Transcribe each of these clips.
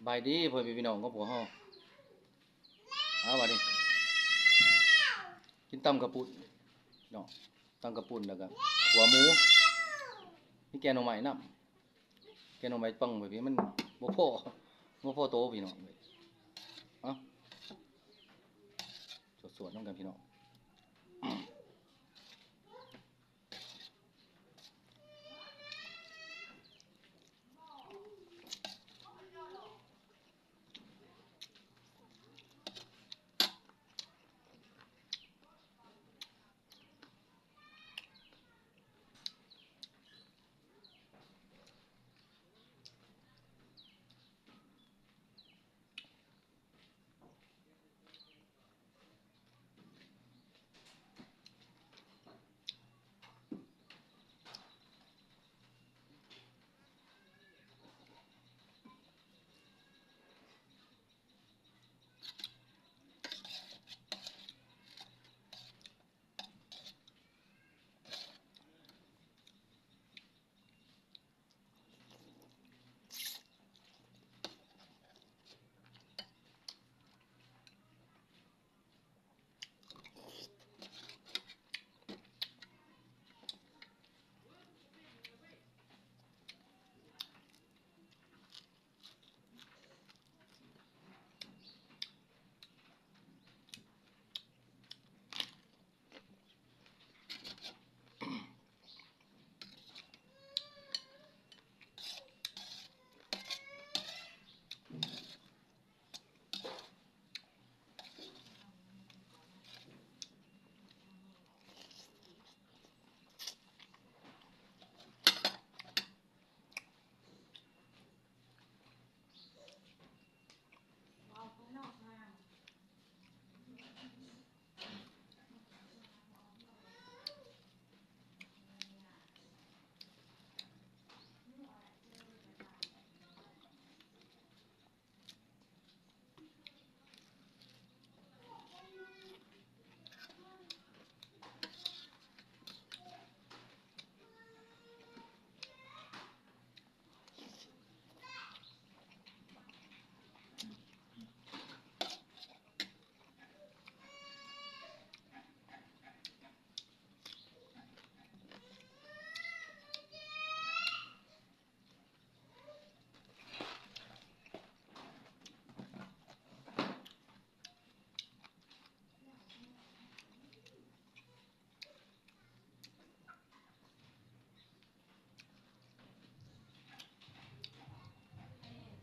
ບາຍດີພໍ່ແມ່ພີ່ນ້ອງຂອງພວກເຮົາ. ເອົາ ບາດນີ້ກິນຕຳເຂົ້າປຸ້ນເນາະ, ຕຳເຂົ້າປຸ້ນ ແລ້ວກະຂົ້ວໝູ, ມີແກງໜໍ່ໄມ້ນຳ. ແກງໜໍ່ໄມ້ປອງໄວ້ພີ້ ມັນບໍ່ພໍ ບໍ່ພໍໂຕພີ່ນ້ອງເອີຍ. ເອົາ ສວດໆນຳກັນພີ່ນ້ອງ.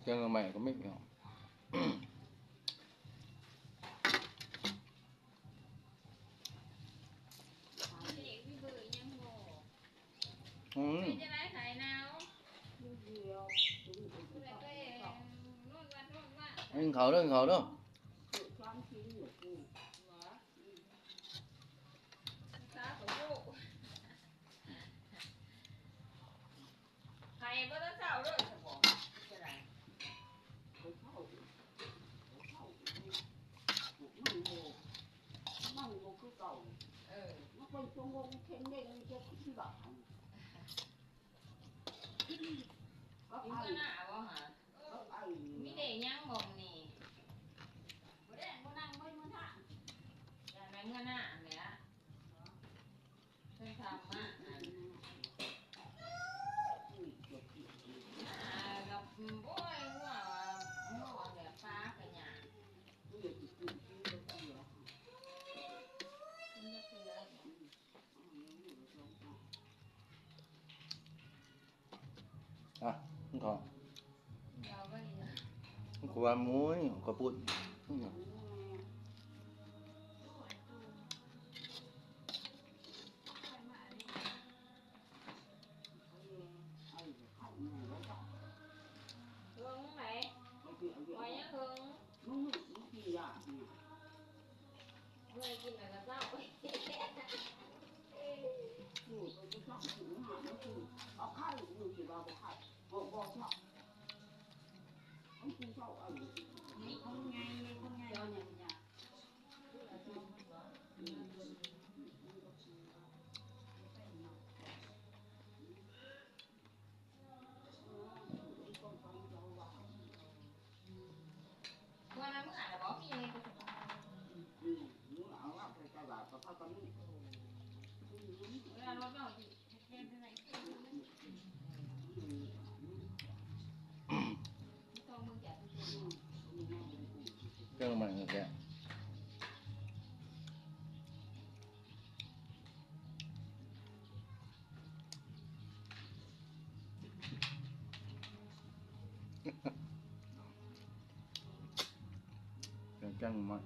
ແກງໜໍ່ໄມ້ກໍມີເນາະ. ອືມ ກິນເຂົ້າເດີ ກິນເຂົ້າເດີ. ໄຂ່ບໍ່ທັນເຊົ້າເລີຍ ສະບອກ ເປັນຈັ່ງໃດ? ໄຂ່ເຂົ້າ ໄຂ່ເຂົ້າ ມັນບໍ່ ມັນບໍ່ຄືເກົ່າ. ເອີ ມັນເປັນຊົ່ວໂມງເຄັ່ງເດ້ງ ມັນຈະຄືບາດ. ຢູ່ເຮືອນນ້າບໍ່ຫາ? ເອີ ມີແຕ່ຫຍັງບໍ່ມື້ນີ້? ບໍ່ໄດ້ ບໍ່ນັ່ງເບິ່ງມື້ທາງ ຢ້ານແມ່ນເມືອໜ້າຫັ້ນແຫຼະ. ເພິ່ນຖາມມາ ອ່າ ກັບ ໂອ້ຍ ຫົວວ່າ ຫົວແບບປາກະຫຍັງ ອ່ະ ກິນເຂົ້າ ກິນເຂົ້າກັບໝູ ເຂົ້າປຸ້ນ. ງມາແກະ ແກງໜໍ່ໄມ້.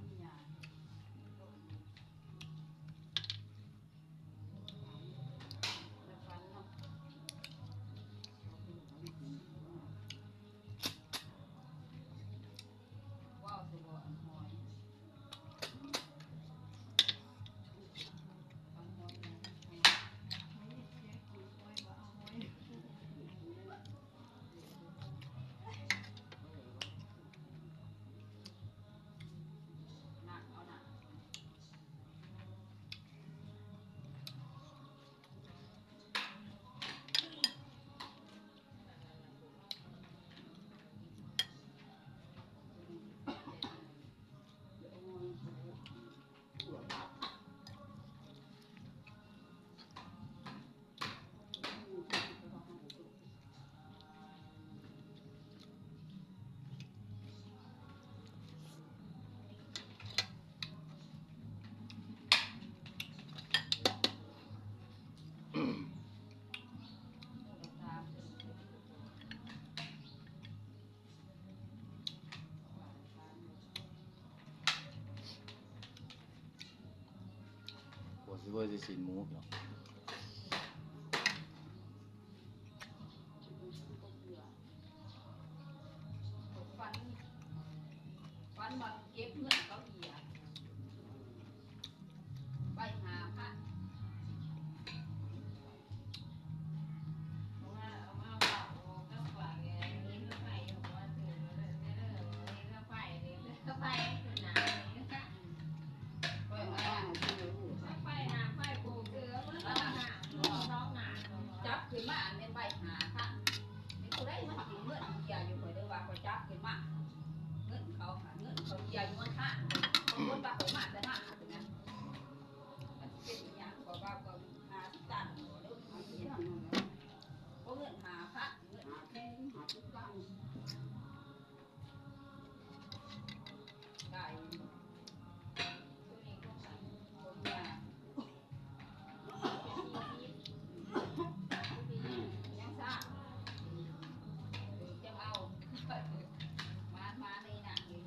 ໂອ້ ຊິເວີຊິຊີ້ນໝູເນາະ. ຝັນ ຝັນວ່າເກັບເງິນເຂົາເຫຍ ໄປຫ້າພັນ ເອົາມາ ເອົາມາເວົ້າກັບວ່າເຮັດເຮືອໄຟ ເຮັດເຮືອໄຟ ເຮັດເຮືອໄຟ ຂຶ້ນໜ້າ ຂ້ອຍວ່າ ໄຟໜ້າ ໄຟປູເສືອ ເບິ່ງໜ້າ ສອງໜ້າ ຈັບຂຶ້ນມາແມ່ນໃບຫ້າພັນ ແມ່ນຜູ້ໃດມາກິນເງິນເຫຍຢູ່ ຂ້ອຍເດີວ່າ ຂ້ອຍຈັບຂຶ້ນມາ ເງິນເຂົາ ເງິນເຂົາເຫຍຢູ່ເຮືອນ ປາກົດວ່າຂ້ອຍມາແຕ່ນາພຸ້ນນະ ມັນຊິເປັນອີ່ຫຍັງ ຂ້ອຍວ່າ ຂ້ອຍຫ້າສິບຕັນ ເດີ ເອົາເງິນຫ້າພັນ ເງິນຫ້າສິບຕັນ. ໄກ່ ຕົວນີ້ກໍໄກ່ ຕົວເມຍ ຍັງຊ້າ ຈະເອົາ ມາ ມາໃນນັ້ນເລີຍ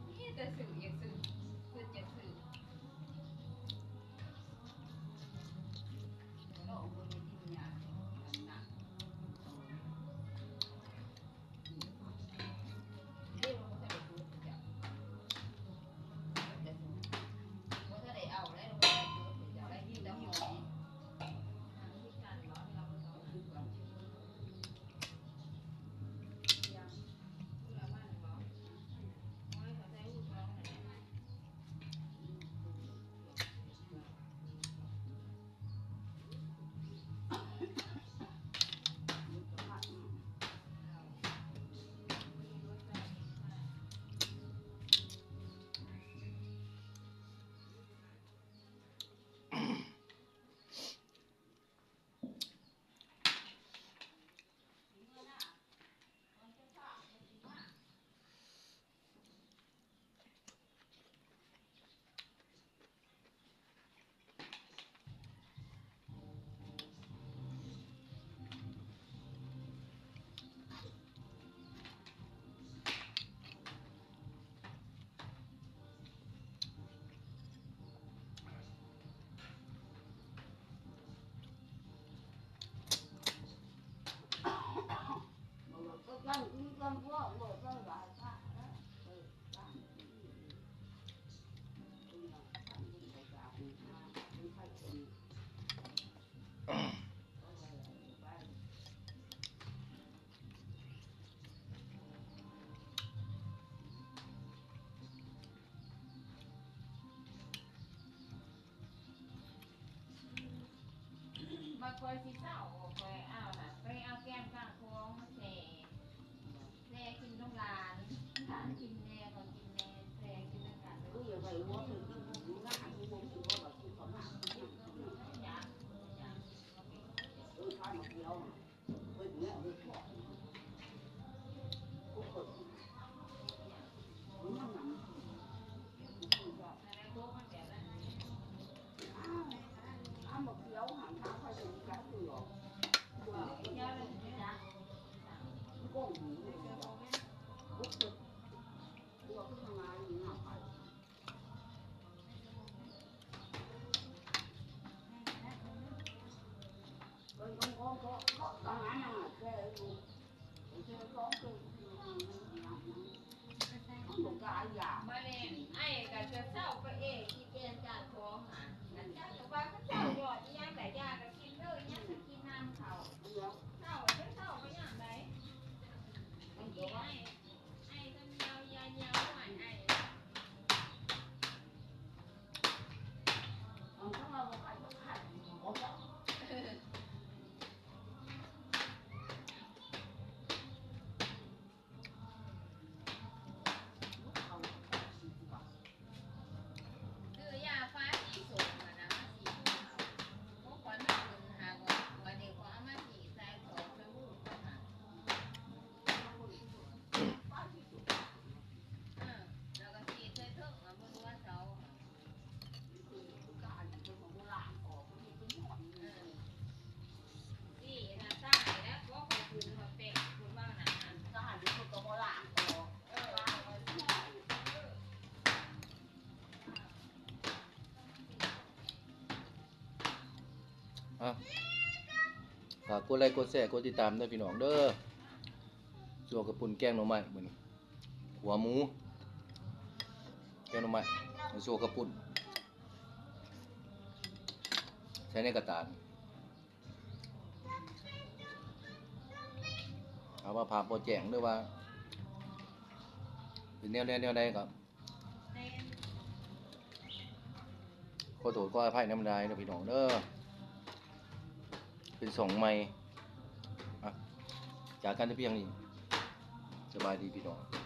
ມີແຕ່ຊື້ ຢາກຊື້ ຄືຢາກຊື້ ເນາະ ບໍ່ໄດ້ກິນຫຍັງ ອັນນັ້ນ. ບັດຂ້ອຍຊິເຊົາ ຂ້ອຍເອົານະ ໄປເອົາແກມກາງຂອງມາແຊ່ ແຊ່ກິນກັບຫຼານ ຫຼານກິນແດ່ ຂ້ອຍກິນແດ່ ແຊ່ກິນນຳກັນ. ຢາກ ຢາກ. ມາແລ້ວ ໄອ້ກໍຈະເຊົາໄປເອງ ຊິປ່ຽນຈານຂອງຫັ້ນ ອັນຈັກວ່າເຂົາເຈົ້າຢອດອີ່ຫຍັງໃດ ຢາກໍກິນເດີ ຫຍັງກໍກິນນຳເຂົາ ເຊົາ ເຊົາໄປຍາມໃດ ໄອ້ ໄອ້ ຊື້ຢາຟ້າສີສົ້ມຫັ້ນນະ ມາສີດໃຫ້ເຂົາ ຂອງຂ້ອຍມັນຂຶ້ນຫາກວ່າ ບັດນີ້ຂ້ອຍເອົາມາສີດໃສ່ຂອງແມ່ໝູ່ເຂົາຫັ້ນ ເອີ ແລ້ວກໍສີດໃສ່ເທິງ ເອົາບໍ່ຕົວເສົາ ອ່ະ ຝາກກົດໄລ ກົດແຊ ກົດຕິດຕາມເດີພີ່ນ້ອງເດີ ຊົ່ວເຂົ້າປຸ້ນແກງໜໍ່ໄມ້ມື້ນີ້ ຂົ້ວໝູ ແກງໜໍ່ໄມ້ ໃສ່ຊົ່ວເຂົ້າປຸ້ນ ໃສ່ໃນກະຕາ ຖ້າວ່າພາບບໍ່ແຈ້ງ ຫຼືວ່າເປັນແນວໃດແນວໃດກໍ ຂໍໂທດຂໍອະໄພນຳຫຼາຍເດີພີ່ນ້ອງເດີ ເປັນຊ່ອງໃໝ່ ອ່ະ ຈາກກັນແຕ່ພຽງນີ້ ສະບາຍດີພີ່ນ້ອງ.